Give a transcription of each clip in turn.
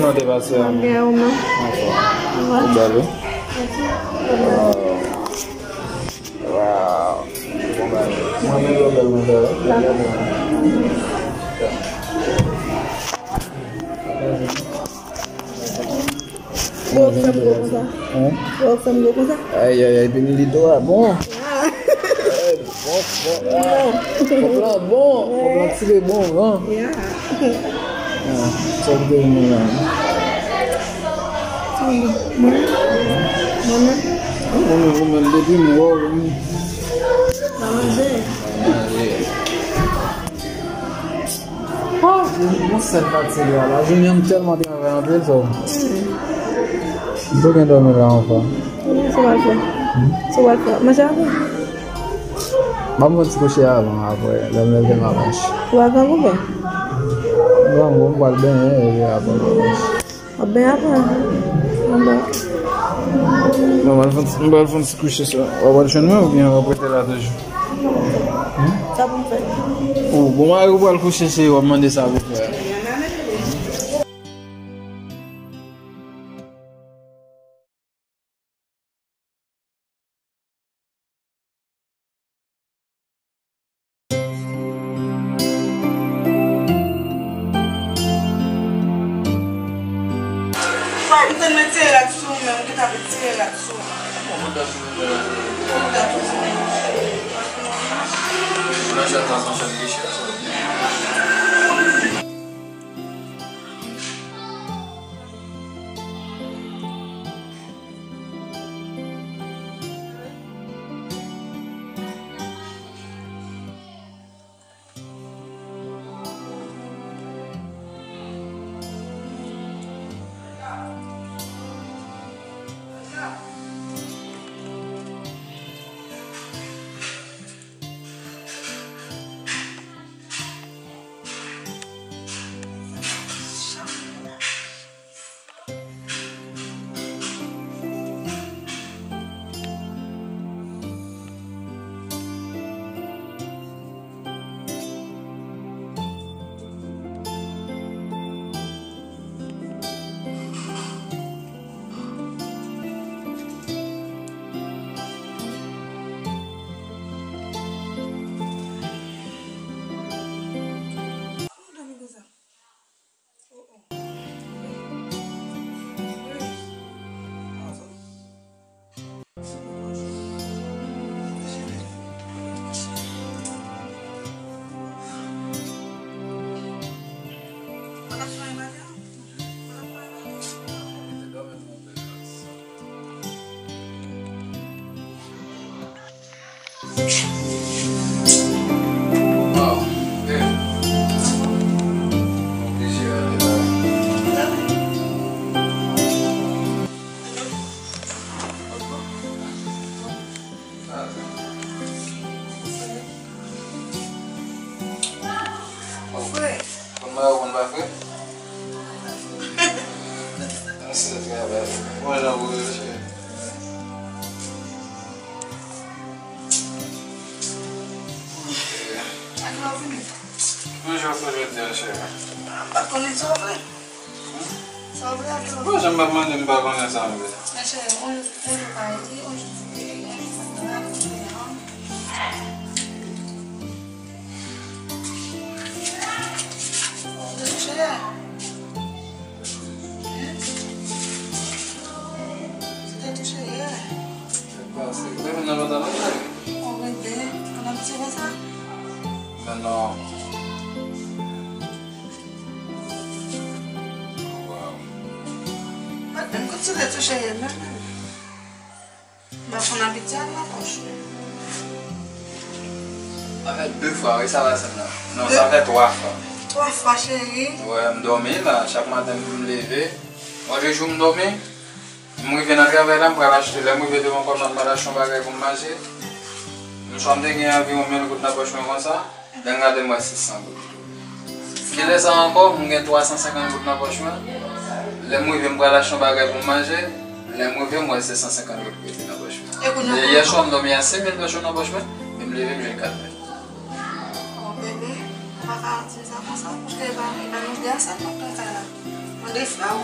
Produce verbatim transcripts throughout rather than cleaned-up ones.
Kòman te pase a? Byen, ou menm? Anfòm. Ou bèl, wi. Wow. Bon bagay. Mwen menm, yo bèl, mwen bèl. Ou fè m gwo konsa. Hein? Ou fè m gwo konsa. Ay, ay, ay, Benilito a bon. Ah. Ay, bon, bon, ah. Kòb la bon, kòb la tire bon, hein? Yeah. Ah, sa w te di la? Mwen, mwen menm. Mwen menm, mwen menm, depi m wè w, mwen. Nan manje. Nan manje. Ah, yon sèl fatige la. Jounen an m tèlman travay anpil, so. M tou gen dòmi la anfòm. Sa w pral fè? Sa w pral fè? Manje apre? Ban m fè yon ti kouche avan, apre, lè m leve m ap mache. Ou pral grangouve? Grangou, m pral benyen, epi apre m ap mache. W ap benyen apre? Anben. Non, m pral fè yon ti, m pral fè yon ti kouche sa. W ap al jwenn mwen oubyen w ap rete la toujou? Sa pou m fè? O, bon, mari w pral kouche, se w ap mande sa pou fè. Ou te mete rad sou ou menm, ou te ka mete rad sou ou. Ou fre? Konn mwen ou konn pa fre? Mwen se travay. Mwen jan pou yo cheri. Ak lè w vini? Mwen jan pou jodi a cheri. M pa konnen sa w vle. Sa w vle ak lè w vini? Mwen jan m ap mande m pa konnen sa m vle. Men cheri, on, on jou pa edi, on jou ti peye, on jou pa travay, on jou peye, hein. Menm kout sou tèt ou cheri, menm. M pa konn abitye al nan pòch. Sa fè de fwa, wi, sa pase m nan. Non, sa fè twa fwa. Twa fwa, cheri. Wè, m dòmi la, chak maten m leve. Mwen, de jou m dòmi, m rive nan travay la, m pral achte, lè m rive devan pòt la, m pral achte yon bagay pou m manje. M swa m te gen anviwon mil goud nan pòch mwen konsa. Lè m gade, m wè sis san goud. Kilè sa ankò, m gen twa san senkant goud nan pòch mwen. Lè m rive, m pral achte yon bagay pou m manje. Lè m rive, m wè se san senkant goud ki rete nan pòch mwen. E yè swa, m dòmi a senk mil pèso nan pòch mwen, men m leve, m jwenn kat mil. Oh, bebe, ou pa ka di m sa konsa, paske e pa, e pa nou de a sèlman k nan kay la. Mande frè w.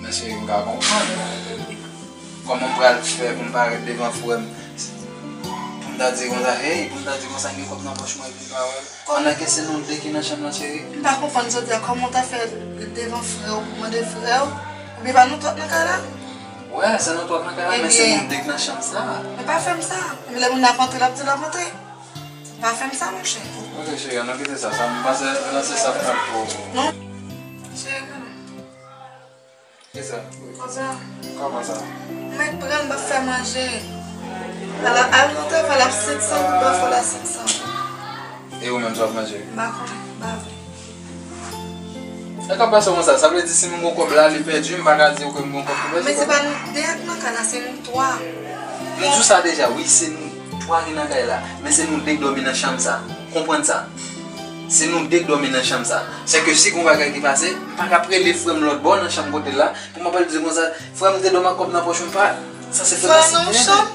Men cheri, m ka konprann. Kòman m pral fè pou m parèt devan frè m? Pou m ta di konsa, hey, pou m ta di konsa, m gen kòb nan pòch mwen epi m pa wè l. Pandan ke se nou de ki nan chanm nan, cheri. M pa konprann jodi a, kòman w ta fè devan frè w pou mande frè w? Oubyen pa nou twòp nan kay la? Wè, se nou twòp nan kay la, men se nou de ki nan chanm sa. Men pa fè m sa. Men lè moun nan ap antre, l ap di l ap antre. Pa fè m sa, monchè. Ok, cheri, ann kite sa. Sa, m panse, nan se sa k ap pou. Non. Cheri, kisa? Kòman sa? Kòman sa? Mwen pran, m ap fè manje. Ala, al nan travay la, senk san goud, pa fè la senk san. E ou menm, sa w ap manje? M pa konnen, m pa vle. E k ap pase konsa, sa vle di si m gon kòb la, li pèdi, m pa ka di ou ke m gon kòb ki pèdi. Men se pa nou de ak nan kay la, se nou twa. M di w sa deja, wi, se nou twa ki nan kay la, men se nou de k dòmi nan chanm sa. Konprann sa. Se nou de k dòmi nan chanm sa. Sèke si gon bagay ki pase, m pa ka ap rele frè m lòt bò nan chanm kote l la, pou m ap al di konsa, frè m te dòmi ak kòb nan pòch, m pa. Sa se fè nan chanm.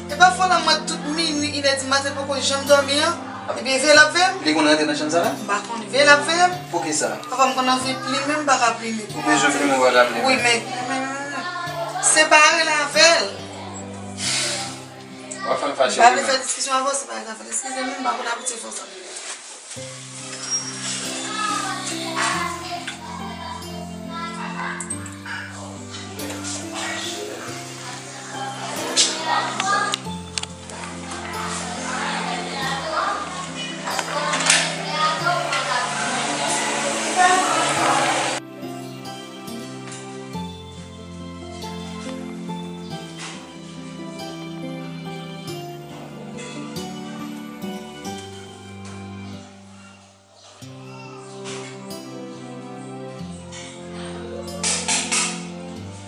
E pa fò la mwen tout minui, inè di maten, poko janm dòmi an. Ebyen, veye l ap veye m. Li konn rantre nan chanm sa la? M pa konn. Veye l ap veye m. Poukisa? Papa m konn anvi plimen, m pa ka plimen. Ou bezwen plimen, ou pa ka plimen. Wi, men, men, men, men. Separe l avè l. W ap fè m fache wi, men. M pa vle fè diskisyon avè w, separe l avè l. Eskize m, m pa konn abitye fè sa.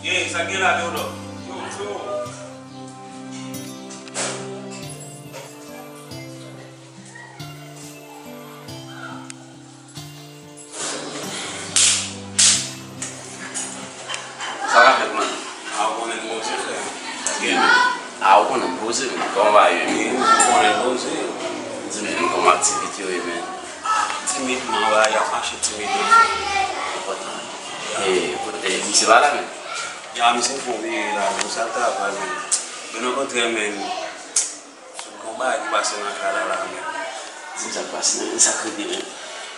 Ye, sa gen la, Deodò? Yo, yo. Sa ka fèt, man. A, ou konnen m poze, frè. Sa gen, man. A, ou konnen m poze, man. Kòman bagay yo ye, man? Ou konnen m poze. Di m, man, kòman aktivite yo ye, man? Timidman, bagay ap mache timidman, frè. Enpòtan. E, kote, misye pa la, man? Ya, misye fon vire la, men sa l travay, man. Men okontrè, man. Gon bagay ki pase nan kay la la, men. Di m sa k pase, men. Sa k rive, men.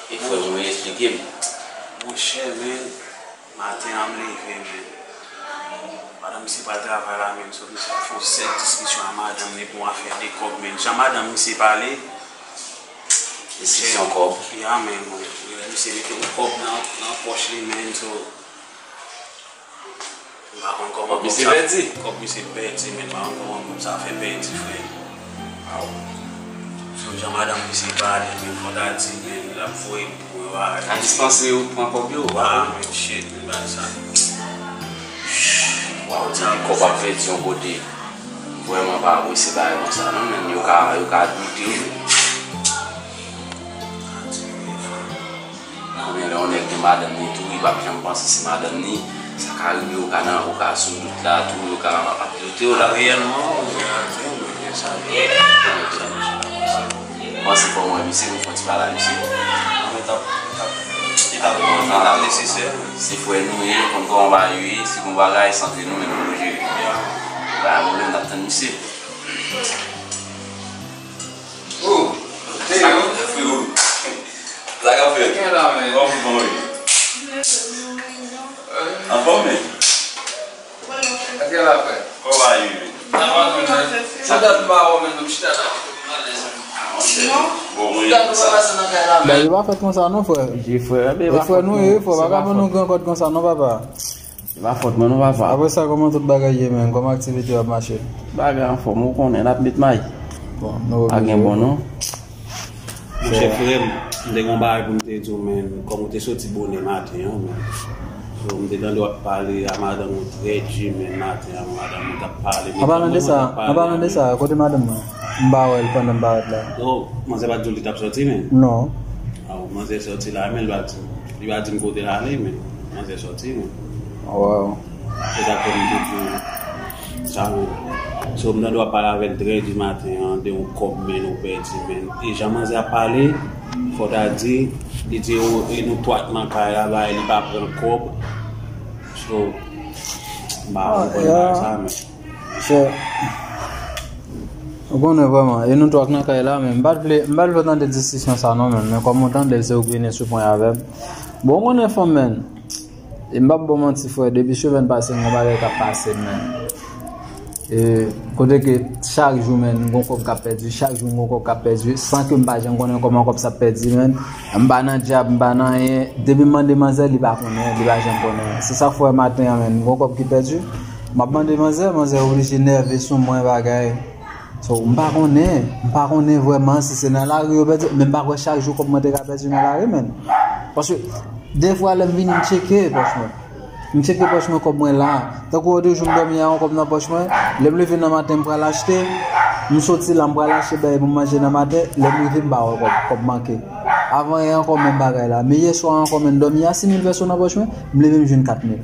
E frè mwen, eksplike m. Monchè, men, maten an m leve, men. Pandan misye pral travay la, men, so misye ap fè yon sèt diskisyon a madanm li pou yon afè de kòb, men. Jan madanm misye pale. Diskisyon kòb? Ya, men, mwen. Misye mete yon kòb nan, nan pòch li, men, so. M pa konn kòman kòb sa pèdi. Kòb misye pèdi, men m pa konn kòman kòb sa fè pèdi, frè. Aw. Sou jan madanm misye pale, men fò ta di, men l ap voye m pou mwen, bagay. A dispanse yo pran kòb yo, ou pa konn? Ah, men shit, men bagay sa. Waw, di kòb ap pèdi yon kote. Vrèman pa vre, se bagay konsa, non, men yo ka, yo ka doute, wi. Konnen lè yon nèg gen madanm li tou, li p ap janm panse se madanm li. Sa ka rive, ou ka nan, ou ka sou dout la tou, yo ka ap doute w la. Reyèlman, ou gen rezon, ou gen sa. Panse fò mwen, misye, nou fè yon ti pale a misye. Li t ap, li t ap, li t ap, li t ap nesesè. Se frè nou ye, konn kòman bagay yo ye, si gon bagay, se antre nou, men nou pou jere. Pa gen pwoblèm, n ap tann misye. Oh, Theo. Frero. Sa k ap fèt? Gen la, men. Kòman w ye? Anfòm, men? Gen la, frè. Kòman w ye, men? Sa va, men. Sa dat m pa wè w, men, m chita la. Bon, mwen. Bagay yo pa fèt konsa, non, frè. Wi, frè, men e frè nou ye, frè. Pa ka ban nou gran kòd konsa, non, papa. Se pa fòt mwen non, papa. Apre sa, kòman tout bagay ye, menm? Kòman aktivite yo ap mache? Bagay anfòm, ou konnen, n ap met may. Bon, nou oblije. Pa gen bon, non. Monchè, frè m, m te gen yon bagay pou m te di w, men kòm ou te soti bonè maten an, men. So, m te tande w ap pale a madanm ou trè di, men maten an, madanm ou t ap pale, men kòm mwen, mwen t ap pale. An palan de sa, an palan de sa, kote madanm mwen? M pa wè l pandan m parèt la. Oh, manzè pa t di w li t ap soti, men? Non. Ah, manzè soti la, men l pa di m. Li pa di m kote l ale, men manzè soti, men. Wow. Se sa k fè m te di w sa, men. So, m tande w ap pale avè l trè di maten an, de yon kòb, men, ou pèdi, men. E jan manzè ap pale, fò ta di, Li di, "O, e nou twa k nan kay la, bay, li pa pran kòb." So, m pa konprann bagay sa, men. Ou konnen vrèman, e nou twa k nan kay la, men m pa t vle, m pa t vle tande diskisyon sa non, men, men kòm ou tande l, se ou ki vini sou pwen avè m. Bon, ou konnen fanm, men. E m p ap ba w manti, frè, depi semèn pase, m gon bagay k ap pase m, men. E, kote ke chak jou, men, m gon kòb k ap pèdi, chak jou m gon kòb k ap pèdi, san ke m pa janm konnen kòman kòb sa ap pèdi, men. M pa nan djab, m pa nan anyen. Depi m mande manzè, li pa konnen, li pa janm konnen. Se sa k fè maten an, men, m gon kòb ki pèdi. M ap mande manzè, manzè oblije nève sou mwen, bagay. So, m pa konnen, m pa konnen vrèman si se nan lari yo pèdi, men m pa kwè chak jou kòb mwen te ka pèdi nan lari, men. Paske, defwa, lè m vini, m tcheke pòch mwen. M tcheke pòch mwen, kòb mwen la. Tankou lòt jou, m dòmi a yon kòb nan pòch mwen. Lè m leve nan maten, m pral achte. M soti la, m pral achte bagay pou m manje nan maten. Lè m rive, m pa wè kòb, kòb manke. Avan yè ankò, menm bagay la. Men yè swa ankò, men m dòmi a sis mil pèso nan pòch mwen. M leve, m jwenn kat mil.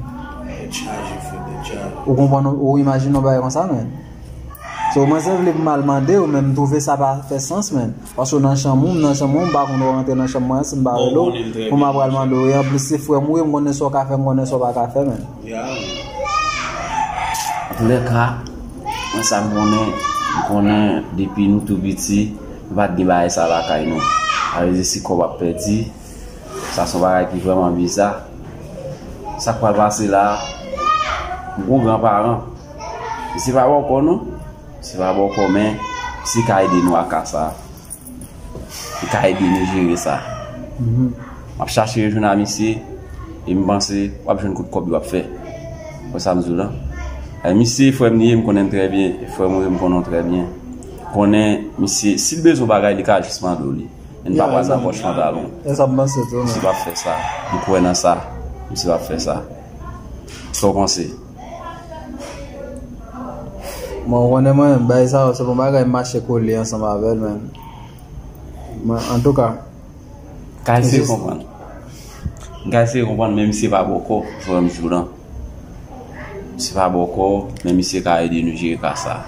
Ou konprann, ou imajine yon bagay konsa, men. So, manzè vle pou m al mande w, men m twouve sa pa fè sans, men. Paske w nan chanm ou, m nan chanm ou, m pa konn ou rantre nan chanm mwen si m pa rele w. Pou m ap pral mande w. E anplis, se frè m ou ye, m konnen sa w ka fè, m konnen sa w pa ka fè, men. Antoulèka, mwen sa m konnen, m konnen depi nou tou piti, nou pa t gen bagay sa lakay nou. Sa vle di si kòb ap pèdi, sa se yon bagay ki vrèman biza. Sa k pral pase la, m gon gran paran. Misye pa bòkò non. Misye pa bòkò, men misye ka ede nou ak ka sa. Li ka ede nou jere sa. M ap chache rejwenn a misye e m panse w ap jwenn kout kòb yo ap fè. Wè sa m di w lan? E misye frè m li ye, m konnen l trè byen. Frè m ou ye, m konnen w trè byen. Konnen misye, si l bezwen bagay, li ka jis mande w li. Men pa pral nan pòch pantalon. E sa m panse tou, men. Misye p ap fè sa. M kwè nan sa. Misye p ap fè sa. Sa w panse? Bon, ou konnen mwen, bay sa yo, se bon bagay, m mache kole ansanm avè l, men. Mwen, antouka. Ka eseye konprann. M ka eseye konprann, men misye pa bòkò, frè m di w lan. Misye pa bòkò, men misye ka ede nou jere ka sa.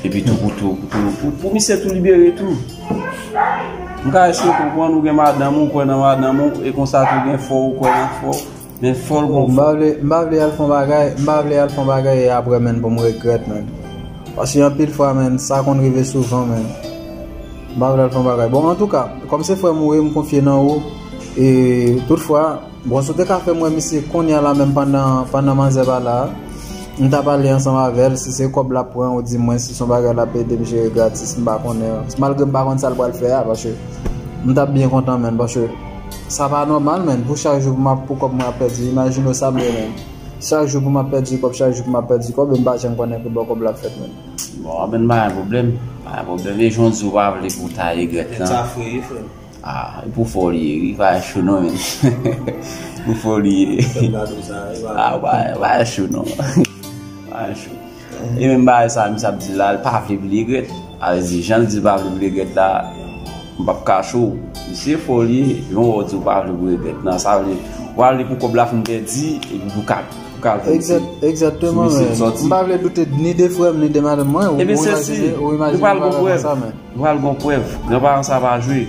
Epi tou, pou tou, pou tou, pou, pou misye tou libere tou. M ka eseye konprann, ou gen madanm ou, ou kwè nan madanm ou, e konsa tou gen fò ou, ou kwè nan fò. Men fò l gon fò. M pa vle, m pa vle al fè yon bagay, m pa vle al fè yon bagay e apre, men, pou m regrèt, men. Paske anpil fwa, men, sa konn rive souvan, men. M pa vle al fè yon bagay. Bon, antouka, kòm se frè m ou ye, m konfye nan ou. E toutfwa, bon, si w te ka fè m wè misye kounye a la menm pandan, pandan manzè pa la, m t ap pale ansanm avè l, si se kòb l ap pran, ou di mwen si se yon bagay l ap ede m jere gratis, m pa konnen. Malgre m pa konn sa l pral fè a, paske m t ap byen kontan, men, paske sa pa nòmal, men, pou chak jou pou m ap, pou kòb mwen ap pèdi. Imajine w sa m ye, men. Chak jou pou m ap pèdi kòb, chak jou pou m ap pèdi kòb, e m pa janm konnen ki bò kòb la fèt, men. Bon, a ben, pa gen pwoblèm. Pa gen pwoblèm. E jan w di w pa vle pou w ta regrèt lan. Tèt sa fre, wi, frè m. Ah, e pou fò li ye, wi, pa cho non, men. Pou fò li ye. Fè m gade w sa, e pa. Ah, pa, pa cho non. Pa cho. E menm bagay sa, misye ap di la, li pa vle pou li regrèt. A vle di, jan l di l pa vle pou li regrèt la, m p ap kache w. Misye fò li ye, jan w di w pa vle pou regrèt. Nan, sa vle, w vle pou kòb la fin pèdi, epi pou ka, pou ka vin. Egzakteman, men. M pa vle doute ni de frè m, ni de madanm mwen. Ebyen, se si, nou pral gon prèv. Nou pral gon prèv. Granparan sa pa jwe.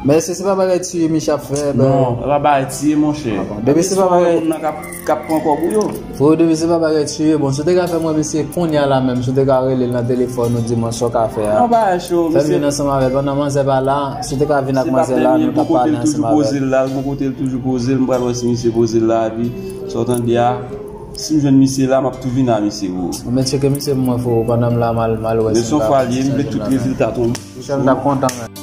Men èske se pa bagay tiye misye ap fè, bè? Non, e pa bagay tiye, monchè. Depi se pa bagay moun nan k ap, k ap pran kòb ou yo. Freo, depi se pa bagay tiye, bon, si w te ka fè m wè misye kounye a la menm, si w te ka rele l nan telefòn ou di mwen sa w ka fè a. Non, bagay cho, fè m vin ansanm avè l pandan manzè pa la, si w te ka vin ak manzè la, nou t ap pale ansanm avè l. Bon kote l toujou poze l la, bon kote l toujou poze l, m pral wè si misye poze l la, epi sa w tande a, si m jwenn misye la, m ap tou vin a misye pou ou. Men tcheke misye pou mwen, freo, pandan m la, m al, m al wè si m ka fè sa. Men se yon fwa l ye, m vle tout rezilta tonbe. Michel, m t ap kontan, men.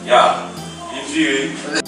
Ya, li vire.